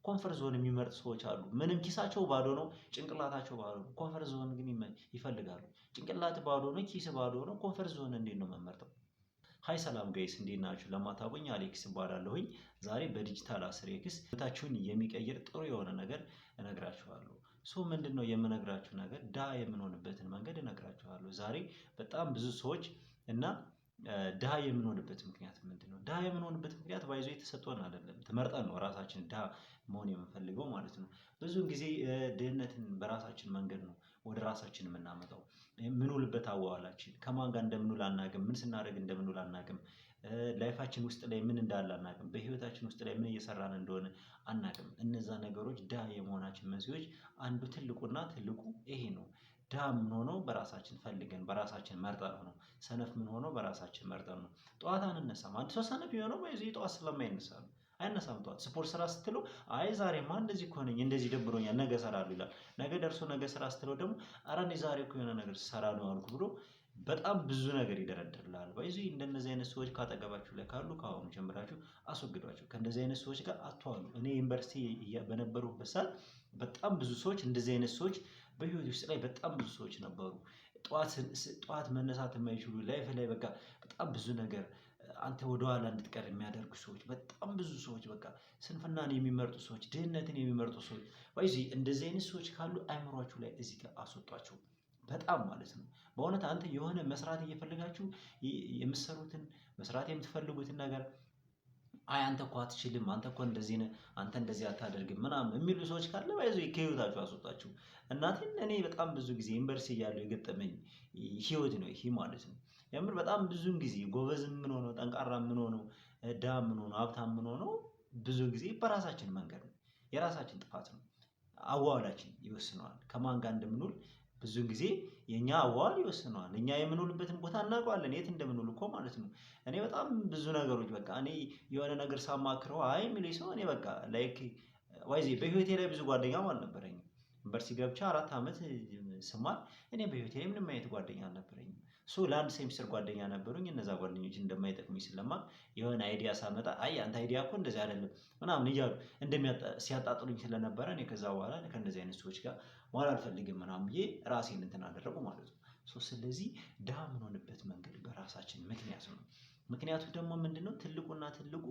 Comfort zone የሚመርጥ ሰዎች አሉ። ምንም ኪሳቸው ባዶ ነው፣ ጭንቅላታቸው ባዶ ነው። Comfort zone ግን ይፈልጋሉ። ጭንቅላት ባዶ ነው፣ ኪስ ባዶ ነው። Comfort zone እንዴት ነው የምመርጠው? Hi ሰላም guys፣ እንዴት ናችሁ? ለማታውቁኝ አሌክስ እባላለሁኝ። ዛሬ በዲጂታል 10 X ህይወታችሁን የሚቀይር ጥሩ የሆነ ነገር እነግራችኋለሁ። So ምንድነው የምነግራችሁ ነገር? ድሃ የምንሆንበትን መንገድ እነግራችኋለሁ። ዛሬ በጣም ብዙ ሰዎች እና ድሃ የምንሆንበት ምክንያት ምንድነው? ድሃ የምንሆንበት ምክንያት by the way የተሰጠን አይደለም፣ ተመርጠን ነው ራሳችን ድሃ መሆን የምንፈልገው ማለት ነው። ብዙውን ጊዜ ድህነትን በራሳችን መንገድ ነው ወደ ራሳችን የምናመጣው። የምንውልበት አዋዋላችን፣ ከማን ጋር እንደምንውል አናውቅም፣ ምን ስናደርግ እንደምንውል አናውቅም። Life ኣችን ውስጥ ላይ ምን እንዳለ አናውቅም፣ በህይወታችን ውስጥ ላይ ምን እየሰራን እንደሆነ አናውቅም። እነዛ ነገሮች ድሃ የመሆናችን መንስኤዎች አንዱ ትልቁና ትልቁ ይሄ ነው። ድሃ የምንሆነው በራሳችን ፈልገን፣ በራሳችን መርጠን ነው። ሰነፍ የምንሆነው በራሳችን መርጠን ነው። ጠዋት አንነሳም። አንድ ሰው ሰነፍ የሆነው by the way ጠዋት ስለማይነሳ ነው። አይነሳም። ጠዋት ስፖርት ስራ ስትለው፣ "አይ ዛሬማ እንደዚህ እኮ ነኝ፣ እንደዚህ ደብሮኛል፣ ነገ እሰራለሁ" ይላል። ነገ ደርሶ ነገ ስራ ስትለው ደግሞ "ኧረ እኔ ዛሬ እኮ የሆነ ነገር ስሰራ ነው አልኩ" ብሎ በጣም ብዙ ነገር ይደረድርልሃል። By the way እንደነዚህ አይነት ሰዎች ካጠገባችሁ ላይ ካሉ ከአሁኑ ጀምራችሁ አስወግዷቸው። ከእንደዚህ አይነት ሰዎች ጋር አትዋሉ። እኔ ዩኒቨርሲቲ በነበሩበት ሰዓት በጣም ብዙ ሰዎች፣ እንደዚህ አይነት ሰዎች በህይወት ውስጥ ላይ በጣም ብዙ ሰዎች ነበሩ። ጠዋት ጠዋት መነሳት የማይችሉ፣ life ላይ በቃ በጣም ብዙ ነገር አንተ ወደኋላ እንድትቀር የሚያደርጉ ሰዎች፣ በጣም ብዙ ሰዎች፣ በቃ ስንፍናን የሚመርጡ ሰዎች፣ ድህነትን የሚመርጡ ሰዎች፣ by the way እንደዚህ አይነት ሰዎች ካሉ አይምሯችሁ ላይ እዚህ ጋር አስወጧቸው። በጣም ማለት ነው። በእውነት አንተ የሆነ መስራት እየፈለጋችሁ የምትሰሩትን፣ መስራት የምትፈልጉትን ነገር "አይ አንተ እኮ አትችልም፣ አንተ እኮ እንደዚህ ነህ፣ አንተ እንደዚህ አታደርግም" ምናምን የሚሉ ሰዎች ካለ by the way ከህይወታችሁ አስወጣችሁ። እናቴን እኔ በጣም ብዙ ጊዜ ዩኒቨርሲቲ እያለሁ የገጠመኝ ህይወት ነው ይሄ ማለት ነው። የምር በጣም ብዙን ጊዜ ጎበዝ የምንሆነው፣ ጠንካራ የምንሆነው፣ ድሃ የምንሆነው፣ ሀብታም የምንሆነው ብዙ ጊዜ በራሳችን መንገድ ነው። የራሳችን ጥፋት ነው። አዋዋላችን ይወስነዋል። ከማን ጋር እንደምንውል ብዙን ጊዜ የኛ አዋዋል ይወስነዋል። እኛ የምንውልበትን ቦታ እናውቀዋለን፣ የት እንደምንውል እኮ ማለት ነው። እኔ በጣም ብዙ ነገሮች በቃ እኔ የሆነ ነገር ሳማክረው አይ የሚለኝ ሰው እኔ በቃ like by the way በህይወቴ ላይ ብዙ ጓደኛም አልነበረኝም። ዩኒቨርሲቲ ገብቼ 4 አመት ስማር እኔ በህይወቴ ላይ ምንም አይነት ጓደኛ አልነበረኝም። So ለአንድ ሴሚስተር ጓደኛ ነበሩኝ። እነዛ ጓደኞች እንደማይጠቅሙኝ ስለማውቅ የሆነ idea ሳመጣ "አይ አንተ idea እኮ እንደዚህ አይደለም" ምናምን እያሉ ሲያጣጥሉኝ ስለነበረ እኔ ከዛ በኋላ ከእንደዚህ አይነት ሰዎች ጋር መዋል አልፈልግም ምናምን ብዬ ራሴን እንትን አደረጉ ማለት ነው። So ስለዚህ ድሃ የምንሆንበት መንገድ በራሳችን ምክንያት ነው። ምክንያቱ ደግሞ ምንድነው? ትልቁና ትልቁ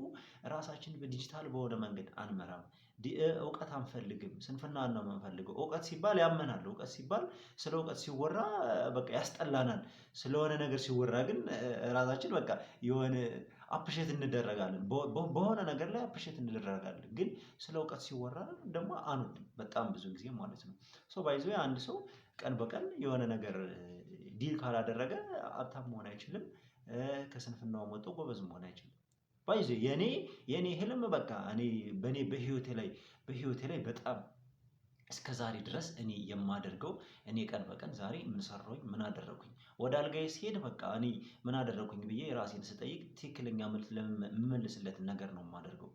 ራሳችን በዲጂታል በሆነ መንገድ አንመራም። እውቀት አንፈልግም፣ ስንፍናን ነው የምንፈልገው። እውቀት ሲባል ያመናል። እውቀት ሲባል፣ ስለ እውቀት ሲወራ በቃ ያስጠላናል። ስለሆነ ነገር ሲወራ ግን ራሳችን በቃ የሆነ appreciate እንደረጋለን። በሆነ ነገር ላይ appreciate እንደረጋለን። ግን ስለ እውቀት ሲወራ ደግሞ አንወድም በጣም ብዙ ጊዜ ማለት ነው። So by the way አንድ ሰው ቀን በቀን የሆነ ነገር deal ካላደረገ ሀብታም መሆን አይችልም። ከስንፍናው ወጥቶ ጎበዝ መሆን አይችልም። By the way የኔ ህልም በቃ እኔ በኔ በህይወቴ ላይ በጣም እስከ ዛሬ ድረስ እኔ የማደርገው፣ እኔ ቀን በቀን ዛሬ ምን ሰራሁኝ፣ ምን አደረኩኝ፣ ወደ አልጋዬ ስሄድ በቃ እኔ ምን አደረኩኝ ብዬ ራሴን ስጠይቅ ትክክለኛ መልስ የምመልስለትን ነገር ነው የማደርገው።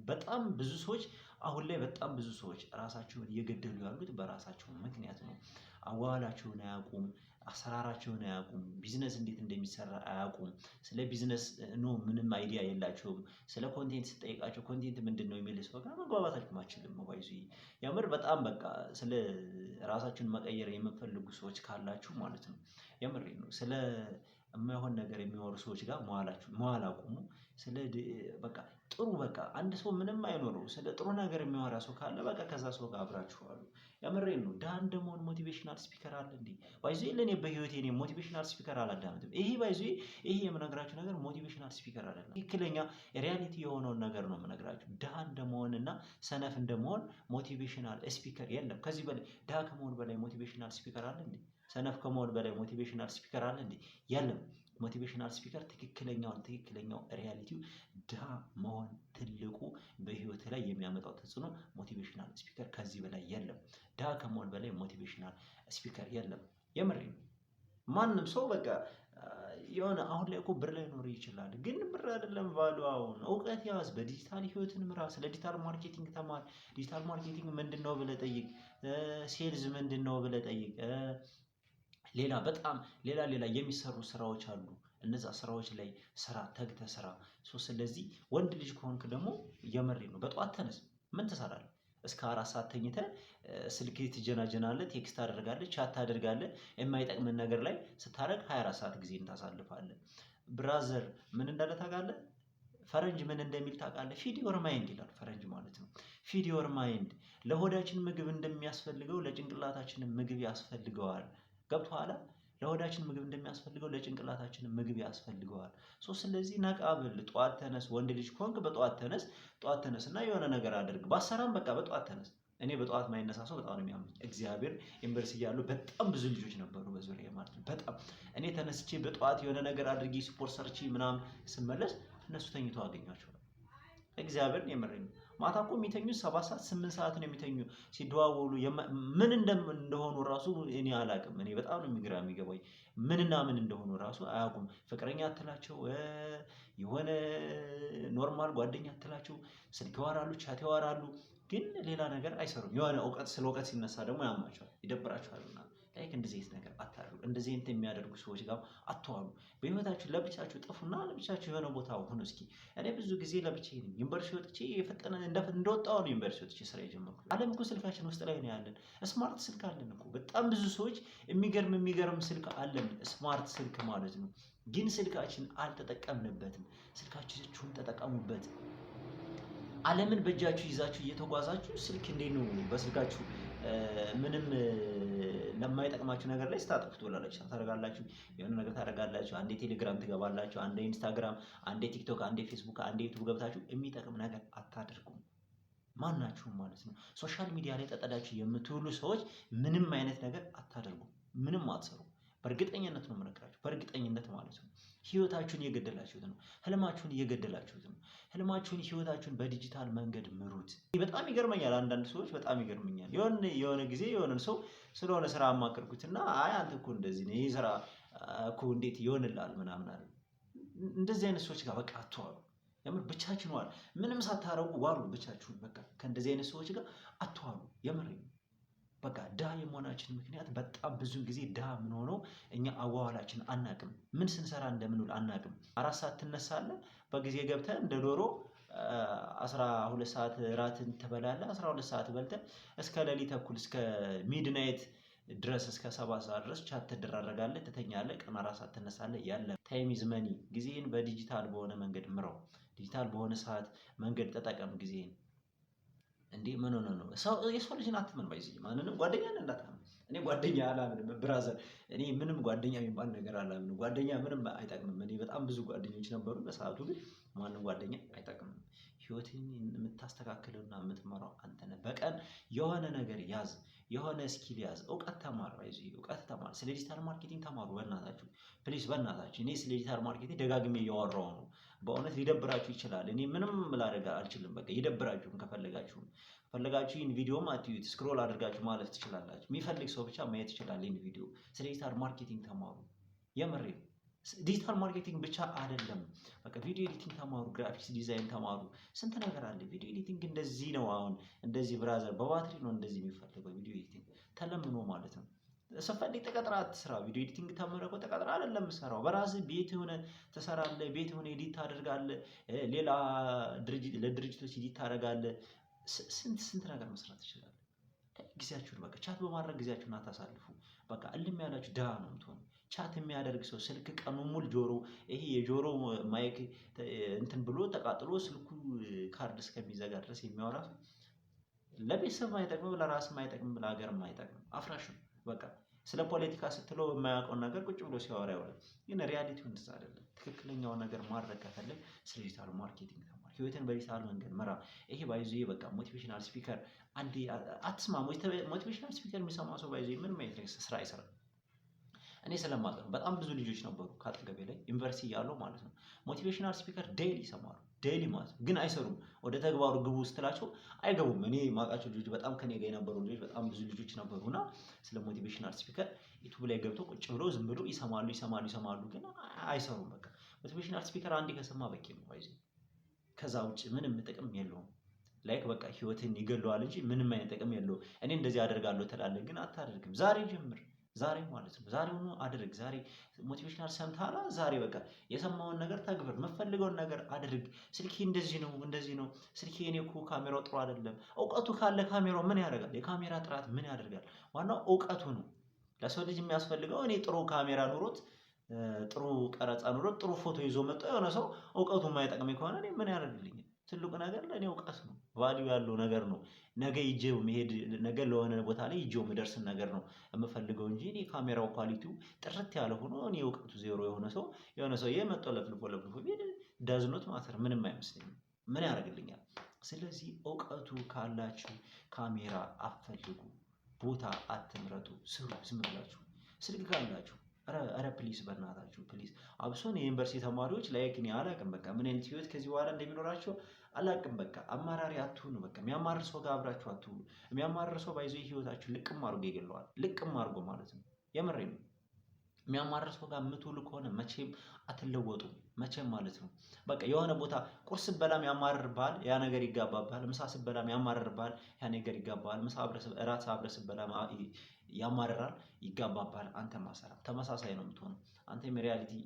በጣም ብዙ ሰዎች፣ አሁን ላይ በጣም ብዙ ሰዎች ራሳቸውን እየገደሉ ያሉት በራሳቸው ምክንያት ነው። አዋዋላቸውን አያውቁም፣ አሰራራቸውን አያውቁም፣ ቢዝነስ እንዴት እንደሚሰራ አያውቁም። ስለ ቢዝነስ no ምንም idea የላቸውም። ስለ content ስትጠይቃቸው "content ምንድነው?" የሚል ሰው ጋር መግባባት አትችልም። By the way የምር በጣም በቃ ስለ ራሳችሁን መቀየር የምትፈልጉ ሰዎች ካላችሁ ማለት ነው። የምሬን ነው። ስለ የማይሆን ነገር የሚያወሩ ሰዎች ጋር መዋላችሁ መዋል አቁሙ። ስለ በቃ ጥሩ፣ በቃ አንድ ሰው ምንም አይኖረው ስለ ጥሩ ነገር የሚያወራ ሰው ካለ በቃ ከዛ ሰው ጋር አብራችሁ ዋሉ። የምሬን ነው። ድሃ እንደመሆን motivational speaker አለ እንዴ? By the way ለኔ በህይወቴ እኔ motivational speaker አላዳምጥም። ይሄ by the way ይሄ የምነግራችሁ ነገር motivational speaker አይደለም። ትክክለኛ reality የሆነውን ነገር ነው የምነግራችሁ። ድሃ እንደመሆን እና ሰነፍ እንደመሆን motivational speaker የለም። ከዚህ በላይ፣ ድሃ ከመሆን በላይ motivational speaker አለ እንዴ? ሰነፍ ከመሆን በላይ motivational speaker አለ እንዴ? የለም። Motivational speaker ትክክለኛው reality ው ድሃ መሆን ትልቁ በህይወትህ ላይ የሚያመጣው ተጽዕኖ motivational speaker ከዚህ በላይ የለም። ድሃ ከመሆን በላይ motivational speaker የለም። የምሬን ነው። ማንም ሰው በቃ የሆነ አሁን ላይ እኮ ብር ላይኖር ይችላል፣ ግን ብር አይደለም value። አሁን እውቀት ያዝ፣ በዲጂታል ህይወትን ምራ፣ ስለ digital marketing ተማር። "Digital marketing ምንድነው?" ብለህ ጠይቅ። "Sales ምንድነው?" ብለህ ጠይቅ። ሌላ በጣም ሌላ ሌላ የሚሰሩ ስራዎች አሉ። እነዛ ስራዎች ላይ ስራ፣ ተግተህ ስራ። So ስለዚህ ወንድ ልጅ ከሆንክ ደግሞ የምሬን ነው በጠዋት ተነስ። ምን ትሰራለህ? እስከ 4 ሰዓት ተኝተህ ስልክ ትጀናጀናለህ፣ text ታደርጋለህ፣ chat ታደርጋለህ። የማይጠቅምን ነገር ላይ ስታደርግ 24 ሰዓት ጊዜን ታሳልፋለህ። Brother፣ ምን እንዳለ ታውቃለህ? ፈረንጅ ምን እንደሚል ታውቃለህ? "Feed your mind" ይላል ፈረንጅ ማለት ነው። "Feed your mind።" ለሆዳችን ምግብ እንደሚያስፈልገው ለጭንቅላታችን ምግብ ያስፈልገዋል። ገብቶሃል? ለሆዳችን ምግብ እንደሚያስፈልገው ለጭንቅላታችን ምግብ ያስፈልገዋል። So ስለዚህ ነቃ በል፣ ጠዋት ተነስ። ወንድ ልጅ ከሆንክ በጠዋት ተነስ። ጠዋት ተነስ እና የሆነ ነገር አድርግ። ባሰራም በቃ በጠዋት ተነስ። እኔ በጠዋት ማይነሳ ሰው በጣም ነው የሚያመኝ። እግዚአብሔር፣ ዩኒቨርሲቲ እያለሁ በጣም ብዙ ልጆች ነበሩ በዙሪያዬ ማለት ነው። በጣም እኔ ተነስቼ በጠዋት የሆነ ነገር አድርጌ፣ ስፖርት ሰርቼ ምናምን ስመለስ እነሱ ተኝተው አገኛቸዋለሁ። እግዚአብሔርን የምሬን ነው። ማታ እኮ የሚተኙት 7 ሰዓት 8 ሰዓት ነው የሚተኙ። ሲደዋወሉ ምን እንደሆኑ ራሱ እኔ አላውቅም። እኔ በጣም ነው ግራ የሚገባኝ። ምንና ምን እንደሆኑ ራሱ አያውቁም። ፍቅረኛ አትላቸው፣ የሆነ normal ጓደኛ አትላቸው። ስልክ ያወራሉ፣ chat ያወራሉ፣ ግን ሌላ ነገር አይሰሩም። የሆነ እውቀት ስለ እውቀት ሲነሳ ደግሞ ያማቸዋል፣ ይደብራቸዋል ምናምን። Like እንደዚህ አይነት ነገር አታድርጉ። እንደዚህ አይነት የሚያደርጉ ሰዎች ጋር አትዋሉ። በህይወታችሁ ለብቻችሁ ጥፉና ለብቻችሁ የሆነ ቦታ ሁኑ። እስኪ እኔ ብዙ ጊዜ ለብቻዬ ነኝ። ዩኒቨርሲቲ ወጥቼ የፈጠነ እንደወጣሁ ነው ዩኒቨርሲቲ ወጥቼ ስራ የጀመርኩት። ዓለም እኮ ስልካችን ውስጥ ላይ ነው ያለን። Smart ስልክ አለን እኮ። በጣም ብዙ ሰዎች የሚገርም የሚገርም ስልክ አለን፣ smart ስልክ ማለት ነው። ግን ስልካችን አልተጠቀምንበትም። ስልካችሁን ተጠቀሙበት። ዓለምን በእጃችሁ ይዛችሁ እየተጓዛችሁ ስልክ እንዴት ነው በስልካችሁ ምንም ለማይጠቅማችሁ ነገር ላይ ስታጠፉ ትውላላችሁ። ታደርጋላችሁ፣ የሆነ ነገር ታደርጋላችሁ። አንዴ ቴሌግራም ትገባላችሁ፣ አንዴ ኢንስታግራም፣ አንዴ ቲክቶክ፣ አንዴ ፌስቡክ፣ አንዴ ዩቱብ ገብታችሁ የሚጠቅም ነገር አታደርጉም። ማናችሁም ማለት ነው። Social media ላይ ተጠምዳችሁ የምትውሉ ሰዎች ምንም አይነት ነገር አታደርጉም። ምንም አትሰሩ። በእርግጠኝነት ነው የምነግራችሁ፣ በእርግጠኝነት ማለት ነው። ህይወታችሁን እየገደላችሁት ነው። ህልማችሁን እየገደላችሁት ነው። ህልማችሁን፣ ህይወታችሁን በዲጂታል መንገድ ምሩት። በጣም ይገርመኛል። አንዳንድ ሰዎች በጣም ይገርመኛል። የሆነ የሆነ ጊዜ የሆነን ሰው ስለሆነ ስራ አማከርኩትና "አይ፣ አንተ እኮ እንደዚህ ነህ፣ ይህ ስራ እኮ እንዴት ይሆንልሃል?" ምናምን አለ። እንደዚህ አይነት ሰዎች ጋር በቃ አትዋሉ። የምር ብቻችሁን ዋሉ። ምንም ሳታረጉ ዋሉ ብቻችሁን። በቃ ከእንደዚህ አይነት ሰዎች ጋር አትዋሉ። የምር በቃ ድሃ የመሆናችን ምክንያት፣ በጣም ብዙ ጊዜ ድሃ የምንሆነው እኛ አዋዋላችን አናቅም። ምን ስንሰራ እንደምንውል አናቅም። 4 ሰዓት ትነሳለህ፣ በጊዜ ገብተህ እንደ ዶሮ 12 ሰዓት እራትን ትበላለህ። 12 ሰዓት በልተህ እስከ ሌሊት ተኩል፣ እስከ midnight ድረስ፣ እስከ 7 ሰዓት ድረስ chat ትደራረጋለህ፣ ትተኛለህ። ቀን 4 ሰዓት ትነሳለህ። ያለ time is money። ጊዜህን በዲጂታል በሆነ መንገድ ምራው። ዲጂታል በሆነ ሰዓት መንገድ ተጠቀም ጊዜህን። እንዴ፣ ምን ሆነህ ነው? ሰው የሰው ልጅን አትመን። By the way ማንንም ጓደኛን እንዳታምን። እኔ ጓደኛ አላምንም brother። እኔ ምንም ጓደኛ የሚባል ነገር አላምንም። ጓደኛ ምንም አይጠቅምም። እኔ በጣም ብዙ ጓደኞች ነበሩ በሰአቱ፣ ግን ማንም ጓደኛ አይጠቅምም። ህይወትህን የምታስተካክለውና የምትመራው አንተ ነህ። በቀን የሆነ ነገር ያዝ፣ የሆነ skill ያዝ፣ እውቀት ተማር፣ by the way እውቀት ተማር። ስለ digital marketing ተማሩ በእናታችሁ፣ please በእናታችሁ። እኔ ስለ digital marketing ደጋግሜ እያወራሁ ነው። በእውነት ሊደብራችሁ ይችላል። እኔ ምንም ላደርግ አልችልም። በቃ ይደብራችሁም ከፈለጋችሁ ይህን ቪዲዮም አትዩት፣ scroll አድርጋችሁ ማለፍ ትችላላችሁ። የሚፈልግ ሰው ብቻ ማየት ይችላል ይህን ቪዲዮ። ስለ digital marketing ተማሩ። የምሬ digital marketing ብቻ አይደለም። በቃ video editing ተማሩ፣ graphics design ተማሩ። ስንት ነገር አለ። Video editing እንደዚህ ነው። አሁን እንደዚህ brother በባትሪ ነው እንደዚህ የሚፈልገው video editing ተለምኖ ማለት ነው። ስትፈልግ ተቀጥረህ አትስራ። Video editing ተምረህ እኮ ተቀጥረህ አይደለም የምትሰራው። በራስህ ቤት ሆነህ ትሰራለህ። ቤት ሆነህ edit ታደርጋለህ። ሌላ ድርጅት ለድርጅቶች edit ታደርጋለህ። ስንት ስንት ነገር መስራት ትችላለህ። ጊዜያችሁን በቃ chat በማድረግ ጊዜያችሁን አታሳልፉ። በቃ እልም ያላችሁ ድሃ ነው የምትሆኑ። Chat የሚያደርግ ሰው ስልክ ቀኑን ሙሉ ጆሮ ይሄ የጆሮ mic እንትን ብሎ ተቃጥሎ ስልኩ ካርድ እስከሚዘጋ ድረስ የሚያወራ ሰው ለቤተሰብ አይጠቅምም፣ ለራስም አይጠቅምም፣ ለሀገርም አይጠቅምም። አፍራሽ ነው። በቃ ስለ ፖለቲካ ስትለው የማያውቀውን ነገር ቁጭ ብሎ ሲያወራ ይውላል። ግን reality ው እንደዛ አይደለም። ትክክለኛውን ነገር ማድረግ ከፈለግ ስለ digital marketing ተማር። ህይወትን በዲጂታል መንገድ ምራ። ይሄ by the way በቃ motivational speaker አንዴ አትስማ። Motivational speaker የሚሰማ ሰው by the way ምንም አይነት ስራ አይሰራም። እኔ ስለማውቅ ነው። በጣም ብዙ ልጆች ነበሩ ከአጠገቤ ላይ ዩኒቨርሲቲ እያለሁ ማለት ነው። Motivational speaker daily ይሰማሉ፣ daily ማለት ነው። ግን አይሰሩም። ወደ ተግባሩ ግቡ ስትላቸው አይገቡም። እኔ የማውቃቸው ልጆች፣ በጣም ከኔ ጋር የነበሩ ልጆች፣ በጣም ብዙ ልጆች ነበሩ እና ስለ motivational speaker ዩቱብ ላይ ገብተው ቁጭ ብለው ዝም ብሎ ይሰማሉ፣ ይሰማሉ፣ ይሰማሉ፣ ግን አይሰሩም። በቃ motivational speaker አንዴ ከሰማ በቂ ነው። By the way ከዛ ውጭ ምንም ጥቅም የለውም። Like በቃ ህይወትን ይገለዋል እንጂ ምንም አይነት ጥቅም የለውም። እኔ እንደዚህ አደርጋለሁ ትላለህ፣ ግን አታደርግም። ዛሬ ጀምር። ዛሬ ማለት ነው። ዛሬውኑ አድርግ። ዛሬ motivational ሰምተሃል፣ ዛሬ በቃ የሰማውን ነገር ተግብር፣ የምፈልገውን ነገር አድርግ። ስልኬ እንደዚህ ነው እንደዚህ ነው፣ ስልኬ እኔ እኮ ካሜራው ጥሩ አይደለም። እውቀቱ ካለ ካሜራው ምን ያደርጋል? የካሜራ ጥራት ምን ያደርጋል? ዋናው እውቀቱ ነው። ለሰው ልጅ የሚያስፈልገው እኔ ጥሩ ካሜራ ኑሮት፣ ጥሩ ቀረጻ ኑሮት፣ ጥሩ ፎቶ ይዞ መጥቶ የሆነ ሰው እውቀቱ የማይጠቅመኝ ከሆነ እኔ ምን ያደርግልኛል? ትልቁ ነገር ለእኔ እውቀት ነው። Value ያለው ነገር ነው። ነገ ይዤው መሄድ፣ ነገ ለሆነ ቦታ ላይ ይዤው የምደርስን ነገር ነው የምፈልገው እንጂ እኔ ካሜራው quality ው ጥርት ያለ ሆኖ እኔ እውቀቱ ዜሮ የሆነ ሰው የሆነ ሰው መጥቶ ለፍልፎ ለፍልፎ ቢሄድ does not matter፣ ምንም አይመስለኝም። ምን ያደርግልኛል? ስለዚህ እውቀቱ ካላችሁ ካሜራ አትፈልጉ፣ ቦታ አትምረጡ፣ ስሩ ዝም ብላችሁ። ስልክ ካላችሁ ኧረ please፣ በእናታችሁ please። አብሶን የዩኒቨርሲቲ ተማሪዎች like እኔ አላቅም፣ በቃ ምን አይነት ህይወት ከዚህ በኋላ እንደሚኖራቸው አላቅም። በቃ አማራሪ አትሁኑ። በቃ የሚያማርር ሰው ጋር አብራችሁ አትሁኑ። የሚያማርር ሰው by the way ህይወታችሁ ልቅም አድርጎ ይገለዋል። ልቅም አድርጎ ማለት ነው። የምሬን ነው። የሚያማርር ሰው ጋር የምትውሉ ከሆነ መቼም አትለወጡም። መቼም ማለት ነው። በቃ የሆነ ቦታ ቁርስ ስትበላም ያማርርብሃል፣ ያ ነገር ይጋባብሃል። ምሳ ስትበላም ያማርርብሃል፣ ያ ነገር ይጋባሃል። ምሳ አብረህ እራት አብረህ ስትበላም ያማርራል፣ ይጋባብሃል። አንተም አትሰራም። ተመሳሳይ ነው የምትሆነው። አንተም reality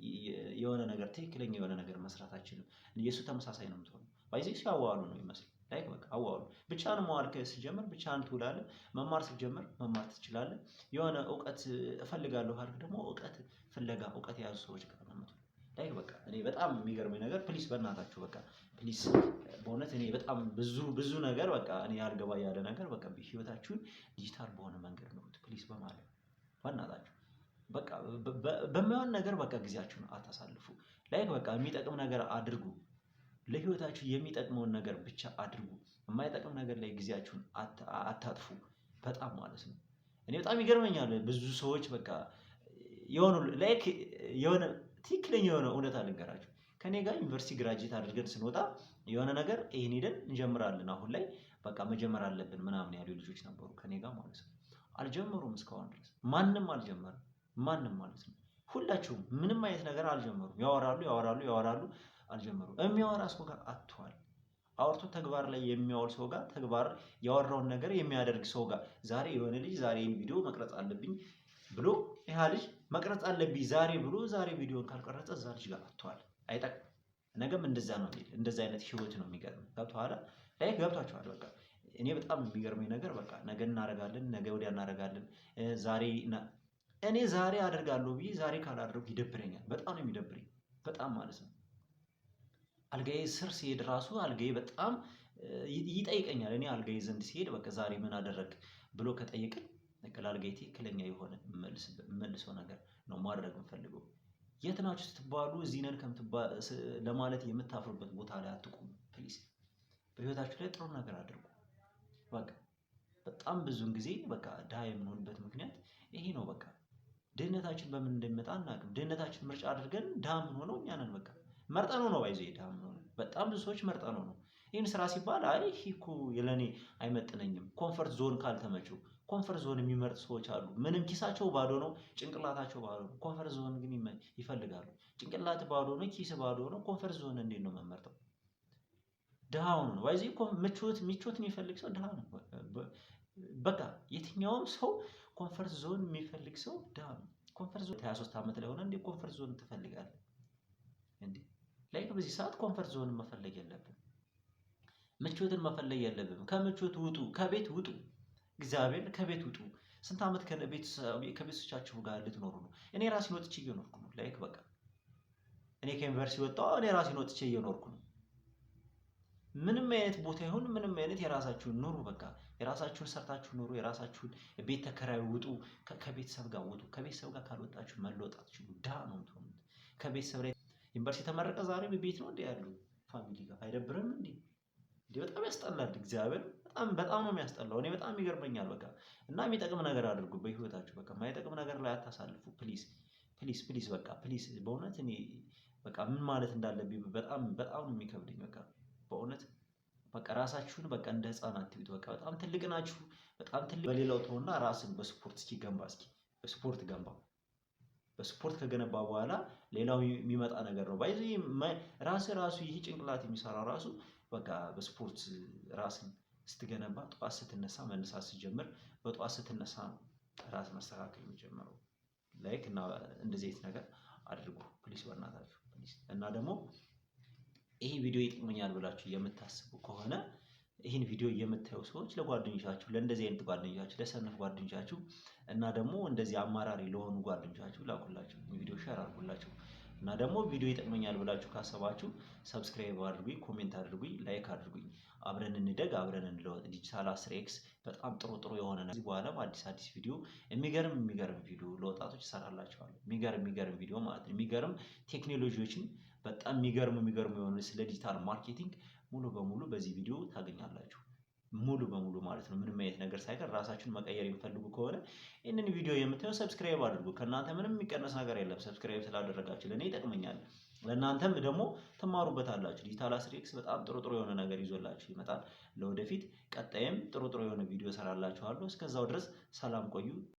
የሆነ ነገር፣ ትክክለኛ የሆነ ነገር መስራት አትችልም። የእሱ ተመሳሳይ ነው የምትሆነው። By the way ሲያዋሉ ነው ይመስል like በቃ አዋሉ። ብቻህን መዋል ስትጀምር ብቻህን ትውላለህ። መማር ስትጀምር መማር ትችላለህ። የሆነ እውቀት እፈልጋለሁ ካልክ ደግሞ እውቀት ፍለጋ እውቀት የያዙ ሰዎች ጋር ነው የምትውለው። Like በቃ እኔ በጣም የሚገርመኝ ነገር please በእናታችሁ፣ በቃ please፣ በእውነት እኔ በጣም ብዙ ብዙ ነገር በቃ እኔ ያልገባ ያለ ነገር፣ በቃ ህይወታችሁን ዲጂታል በሆነ መንገድ ኑሩት please በማለት። በእናታችሁ በቃ በማይሆን ነገር በቃ ጊዜያችሁን አታሳልፉ። Like በቃ የሚጠቅም ነገር አድርጉ። ለህይወታችሁ የሚጠቅመውን ነገር ብቻ አድርጉ። የማይጠቅም ነገር ላይ ጊዜያችሁን አታጥፉ። በጣም ማለት ነው። እኔ በጣም ይገርመኛል። ብዙ ሰዎች በቃ የሆኑ like የሆነ ትክክለኛ የሆነ እውነት ልንገራችሁ። ከኔ ጋር ዩኒቨርሲቲ graduate አድርገን ስንወጣ የሆነ ነገር ይሄን ሄደን እንጀምራለን፣ አሁን ላይ በቃ መጀመር አለብን ምናምን ያሉ ልጆች ነበሩ ከኔ ጋር ማለት ነው። አልጀመሩም፣ እስካሁን ድረስ ማንም አልጀመረም። ማንም ማለት ነው። ሁላችሁም ምንም አይነት ነገር አልጀመሩም። ያወራሉ፣ ያወራሉ፣ ያወራሉ፣ አልጀመሩም። የሚያወራ ሰው ጋር አትዋል። አውርቶ ተግባር ላይ የሚያውል ሰው ጋር፣ ተግባር ያወራውን ነገር የሚያደርግ ሰው ጋር። ዛሬ የሆነ ልጅ ዛሬ ይሄን ቪዲዮ መቅረጽ አለብኝ ብሎ፣ ይህ ልጅ መቅረጽ አለብኝ ዛሬ ብሎ ዛሬ ቪዲዮን ካልቀረጸ እዛ ልጅ ጋር አትዋል። አይጠቅም። ነገም እንደዛ ነው የሚል፣ እንደዛ አይነት ህይወት ነው የሚገጥም። ገብቶሃል? Like ገብቷችኋል? በቃ እኔ በጣም የሚገርመኝ ነገር በቃ ነገ እናደርጋለን፣ ነገ ወዲያ እናደርጋለን፣ ዛሬ እኔ ዛሬ አደርጋለሁ ብዬ ዛሬ ካላደረኩ ይደብረኛል። በጣም ነው የሚደብረኝ። በጣም ማለት ነው። አልጋዬ ስር ሲሄድ ራሱ አልጋዬ በጣም ይጠይቀኛል። እኔ አልጋዬ ዘንድ ሲሄድ በቃ ዛሬ ምን አደረግ ብሎ ከጠየቀኝ በቃ ለአልጋዬ ትክክለኛ የሆነ የምመልሰው ነገር ነው ማድረግ የምፈልገው። የት ናችሁ ስትባሉ እዚህ ነን ለማለት የምታፍሩበት ቦታ ላይ አትቁሙ። Please በህይወታችሁ ላይ ጥሩ ነገር አድርጉ። በቃ በጣም ብዙን ጊዜ በቃ ድሃ የምንሆንበት ምክንያት ይሄ ነው። በቃ ድህነታችን በምን እንደሚመጣ አናውቅም። ድህነታችን ምርጫ አድርገን ድሃ የምንሆነው እኛ ነን። በቃ መርጠነው ነው by the way ድሃ የምንሆነው። በጣም ብዙ ሰዎች መርጠነው ነው። ይህን ስራ ሲባል አይ ይሄ እኮ ለእኔ አይመጥነኝም። Comfort zone ካልተመቸው comfort zone የሚመርጥ ሰዎች አሉ። ምንም ኪሳቸው ባዶ ነው፣ ጭንቅላታቸው ባዶ ነው። Comfort zone ግን ይፈልጋሉ። ጭንቅላት ባዶ ነው፣ ኪስ ባዶ ነው። Comfort zone እንዴት ነው የምመርጠው? ድሃ ሆኖ ነው by the way። ምቾት ምቾት የሚፈልግ ሰው ድሃ ነው። በቃ የትኛውም ሰው comfort zone የሚፈልግ ሰው ድሃ ነው። Comfort zone 23 ዓመት ላይ ሆነ እንዴ comfort zone ትፈልጋለህ እንዴ? Like በዚህ ሰዓት comfort zone መፈለግ የለብንም። ምቾትን መፈለግ የለብንም። ከምቾት ውጡ፣ ከቤት ውጡ፣ እግዚአብሔር ከቤት ውጡ። ስንት ዓመት ከቤተሰቦቻችሁ ጋር ልትኖሩ ነው? እኔ ራሴን ወጥቼ እየኖርኩ ነው። Like በቃ እኔ ከዩኒቨርሲቲ ወጣሁ፣ እኔ ራሴን ወጥቼ እየኖርኩ ነው። ምንም አይነት ቦታ ይሁን ምንም አይነት የራሳችሁን ኑሩ። በቃ የራሳችሁን ሰርታችሁ ኑሩ። የራሳችሁን ቤት ተከራዩ ውጡ። ከቤተሰብ ጋር ውጡ። ከቤተሰብ ጋር ካልወጣችሁ መለወጥ አትችሉ። ድሃ ነው የምትሆኑት። ከቤተሰብ ላይ ዩኒቨርሲቲ ተመረቀ ዛሬ ቤት ነው እንዴ ያሉ family ጋር አይደብርም እንዴ? እንዴ በጣም ያስጠላል። እግዚአብሔር በጣም በጣም ነው የሚያስጠላው። እኔ በጣም ይገርመኛል። በቃ እና የሚጠቅም ነገር አድርጉ በህይወታችሁ። በቃ የማይጠቅም ነገር ላይ አታሳልፉ። Please, please, please፣ በቃ please። በእውነት እኔ በቃ ምን ማለት እንዳለብኝ በጣም በጣም ነው የሚከብደኝ። በቃ በእውነት በቃ ራሳችሁን በቃ እንደ ህፃን አትዩት። በቃ በጣም ትልቅ ናችሁ። በጣም ትልቅ። በሌላው ተውና ራስን በስፖርት እስኪ ገንባ፣ እስኪ በስፖርት ገንባ። በስፖርት ከገነባ በኋላ ሌላው የሚመጣ ነገር ነው። By the way ራስ ራሱ ይህ ጭንቅላት የሚሰራው ራሱ በቃ በስፖርት ራስን ስትገነባ፣ ጠዋት ስትነሳ፣ መነሳት ስትጀምር በጠዋት ስትነሳ ነው። ራስ መስተካከል የሚጀምረው። Like እና እንደዚህ አይነት ነገር አድርጉ please፣ በእናታችሁ please። እና ደግሞ ይሄ ቪዲዮ ይጠቅመኛል ብላችሁ የምታስቡ ከሆነ፣ ይህን ቪዲዮ የምታዩ ሰዎች ለጓደኞቻችሁ፣ ለእንደዚህ አይነት ጓደኞቻችሁ፣ ለሰነፍ ጓደኞቻችሁ እና ደግሞ እንደዚህ አማራሪ ለሆኑ ጓደኞቻችሁ ላኩላቸው፣ ቪዲዮ share አድርጉላቸው። እና ደግሞ ቪዲዮ ይጠቅመኛል ብላችሁ ካሰባችሁ subscribe አድርጉኝ፣ comment አድርጉኝ፣ like አድርጉኝ። አብረን እንደግ፣ አብረን እንለወጥ። ዲጂታል 10 X በጣም ጥሩ ጥሩ የሆነ ነው። ከዚህ በኋላም አዲስ አዲስ ቪዲዮ፣ የሚገርም የሚገርም ቪዲዮ ለወጣቶች እሰራላችኋለሁ። የሚገርም የሚገርም ቪዲዮ ማለት ነው። የሚገርም ቴክኖሎጂዎችን፣ በጣም የሚገርሙ የሚገርሙ የሆኑ ስለ digital marketing ሙሉ በሙሉ በዚህ ቪዲዮ ታገኛላችሁ። ሙሉ በሙሉ ማለት ነው። ምንም አይነት ነገር ሳይቀር። ራሳችሁን መቀየር የሚፈልጉ ከሆነ ይህንን ቪዲዮ የምታዩ subscribe አድርጉ። ከእናንተ ምንም የሚቀነስ ነገር የለም። Subscribe ስላደረጋችሁ ለእኔ ይጠቅመኛል፣ ለእናንተም ደግሞ ትማሩበታላችሁ። ዲጂታል 10 X በጣም ጥሩ ጥሩ የሆነ ነገር ይዞላችሁ ይመጣል። ለወደፊት ቀጣይም ጥሩ ጥሩ የሆነ ቪዲዮ እሰራላችኋለሁ። እስከዛው ድረስ ሰላም ቆዩ።